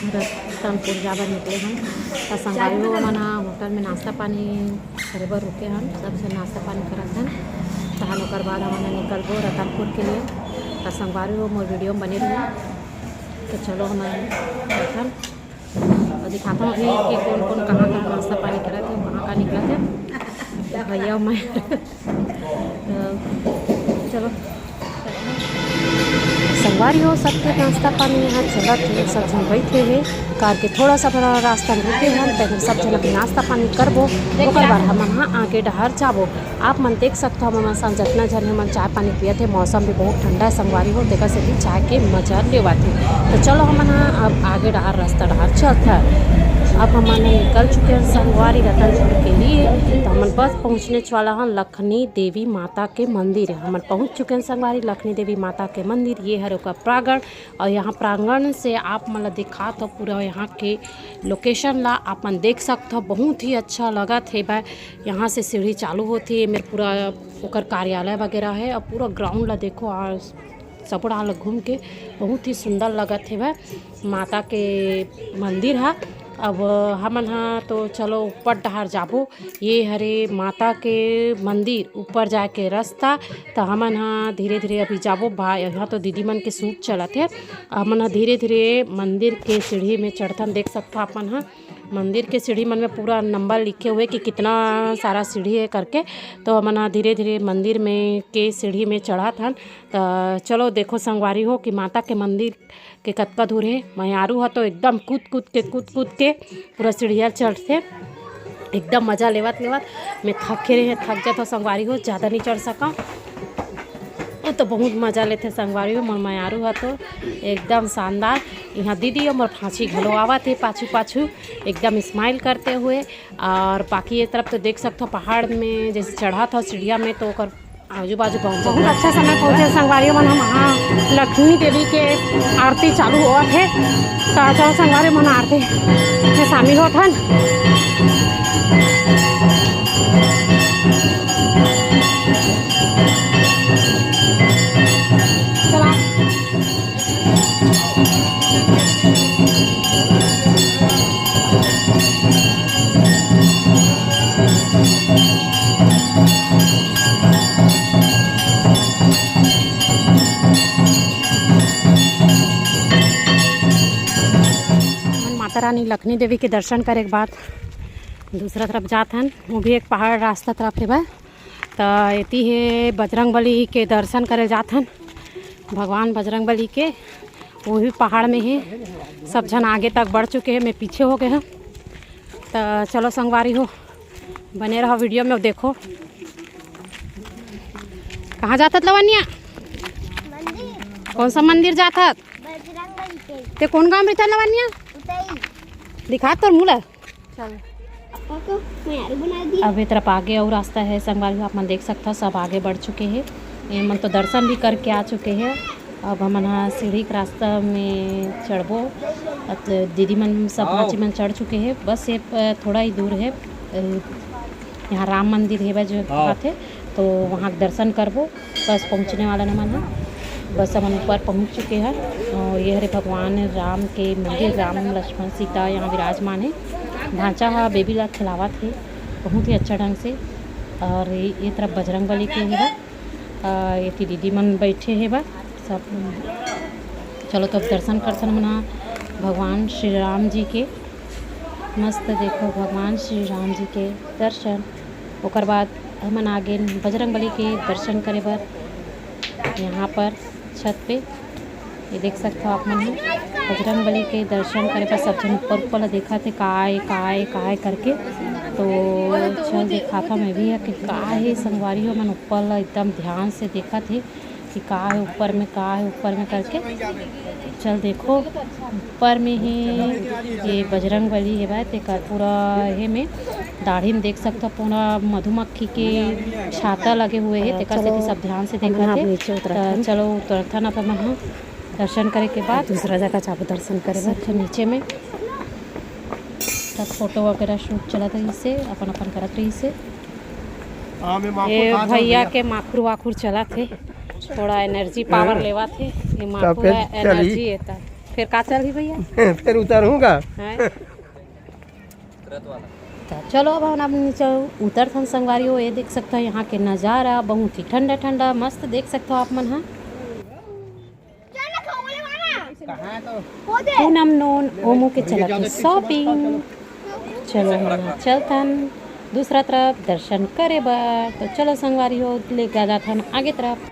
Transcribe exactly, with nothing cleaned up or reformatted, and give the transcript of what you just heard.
रतनपुर जाबर निकले हन। त संगवारी हो, हमन ह होटल में नाश्ता पानी करे बर रुके हन, सबसे नाश्ता पानी करत हन। तहन ओकर बाद हमन ह निकलबो रतनपुर के लिए। त संगवारी हो, मोर वीडियो में बने रहिए। तो चलो हमन देखथन और दिखाता हूँ अभी कि कौन कौन कहाँ का नाश्ता पानी करत है, कहाँ का निकलत है। भैया मैं तो चलो संगवारी हो, सबके नाश्ता पानी यहाँ चलत है, सब झन बैठे है। कार के थोड़ा सा बड़ा रास्ता में रुके हन, तब सब झन अभी नाश्ता पानी करबो, ओकर बाद हमन हाँ आगे डहर जाबो। आप मन देख सकथो, हमन सन जतना झन हमन चाय पानी पियत हे, मौसम भी बहुत ठंडा है संगवारी हो, तेकर सेती चाय के मजा लेवत हे। तो चलो हमन हाँ अब आगे डहर रास्ता डहर चलथन। अब हमन निकल चुके हैं संगवारी रतनपुर के लिए। तो हमन बस पहुँचने वाला हन लखनी देवी माता के मंदिर। हमन पहुँच चुके हैं संगवारी लखनी देवी माता के मंदिर। ये हर ओकर प्रांगण और यहाँ प्रांगण से आप मन ला दिखात हो पूरा यहाँ के लोकेशन ला आप मन देख सकत हो। बहुत ही अच्छा लगत हे बा। यहाँ से सीढ़ी चालू होथे, मेर पूरा ओकर कार्यालय वगैरह है और पूरा ग्राउंड ला देखो और सबो डहार ला घूम के बहुत ही सुंदर लगत हे बा माता के मंदिर हा। अब हमन हा तो चलो ऊपर डहार जाबो। ये हरे माता के मंदिर, ऊपर जाए के रास्ता। त हमन हा धीरे धीरे अभी जाबो। भा यहाँ तो दीदी मन के शूट चलत हे। हमन हा धीरे धीरे मंदिर के सीढ़ी में चढ़थन। देख सकथो आप मन हा मंदिर के सीढ़ी मन में पूरा नंबर लिखे हुए कि कितना सारा सीढ़ी है करके। तो हमन हा धीरे धीरे मंदिर में के सीढ़ी में चढ़त हन। त चलो देखो संगवारी हो कि माता के मंदिर के कतका दूर हे। मयारू ह तो एकदम कूद कूद के, कूद कूद के पूरा सीढ़िया चढ़थे। एकदम मजा लेवत लेवत मैं थके रहे, थक जात हो संगवारी हो, ज़्यादा नहीं चढ़ सका। वो तो बहुत मजा लेथे संगवारी हो। मोर मयारू ह तो एकदम शानदार। यहाँ दीदी और मोर फांसी घलो आवत हे पाछू पाछू, एकदम स्माइल करते हुए। और बाकी ये तरफ तो देख सकते हो पहाड़ में जैसे चढ़ा था सीढ़िया में, तो ओकर आजू बाजू बहुत बहुत अच्छा समय पहुँचे संगवारी मन। हम हाँ लक्ष्मी देवी के आरती चालू होवत हे, तो चलो संगवारी मन आरती में शामिल होत हन। चला। हमन माता रानी लखनी देवी के दर्शन करे के बाद दूसरा तरफ जात हन। वो भी एक पहाड़ रास्ता तरफ हे बा। त एती हे बजरंग बली के दर्शन करे जात हन। भगवान बजरंग बली के वो भी पहाड़ में हे। सब झन आगे तक बढ़ चुके हैं, मैं पीछे हो गए हूँ। त चलो संगवारी हो, बने रहो वीडियो में। देखो कहाँ जात हत लवनिया? मंदिर। कौन सा मंदिर जात हत? बजरंग बली के। ते कौन गाँव में रहता लवनिया? उतई। दिखा तोर मुँह ला। चल। पापा को मैं आलू बना दिया। अब ये तरफ आगे और रास्ता है संगवारी हो, आप मन देख सकता हो, सब आगे बढ़ चुके हैं। ये मन तो दर्शन भी करके आ चुके हैं। अब हमन ह सीढ़ी के रास्ता में चढ़बो। अब दीदी मन सब भांची मन चढ़ चुके हैं, बस ये प-, थोड़ा ही दूर है। अ, यहाँ राम मंदिर है जो बात है, तो वहाँ के दर्शन करबो। बस पहुँचने वाला नमन है, बस हमन ऊपर पहुँच चुके हैं। और ये हरे भगवान राम के मंदिर, राम लक्ष्मण सीता यहाँ विराजमान है। भांचा हा बेबी ला खिलावत है बहुत ही अच्छा ढंग से। और ये, ये तरफ बजरंग बली के है, आ, ये ती दीदी मन बैठे है बा सब। चलो तो अब दर्शन करथन हमन भगवान श्री राम जी के। मस्त देखो भगवान श्री राम जी के दर्शन। ओकर बाद हमन आगे बजरंग बली के दर्शन करे बर यहाँ पर छत पे। ये देख सकते हो आप मन ह बजरंग बली के दर्शन करे बर सब झन ऊपर ऊपर ला देखत हे, का ए, का ए, का ए करके। तो चल दिखाता मैं भी है कि का हे संगवारी हो, मन ऊपर ला एकदम ध्यान से देखत हे कि का है ऊपर में, का है ऊपर में करके। चल देखो, ऊपर में ही ये बजरंग बली हे बा, तेकर पूरा हे में दाढ़ी में देख सकथो, पूरा मधुमक्खी के छाता लगे हुए हे, तेकर सेती सब ध्यान से देखत हे। त चलो उतरथन अपन ह दर्शन करे के बाद दूसरा जगह जाबो दर्शन करे बर। सबसे नीचे में तब फोटो वगैरह शूट चलत रहिस हे, अपन अपन करत रहिस हे। ये भैया के माखुर वाखुर चलत हे, थोड़ा एनर्जी पावर लेवत हे। ये माखुर एनर्जी एता। फिर का चलही भैया? फिर उतरहूँ का? हैं? त चलो, अब हम नीचे उतरथन संगवारी हो। ये देख सकत हो यहाँ के नज़ारा, बहुत ही ठंडा ठंडा, मस्त देख सकत हो आप मन ह। पूनम नोन ओमू के चलत हे shopping। चलो, हम यहाँ चलथन दूसरा तरफ दर्शन करे बर। तो चलो संगवारी हो, लेगा जाथन आगे तरफ।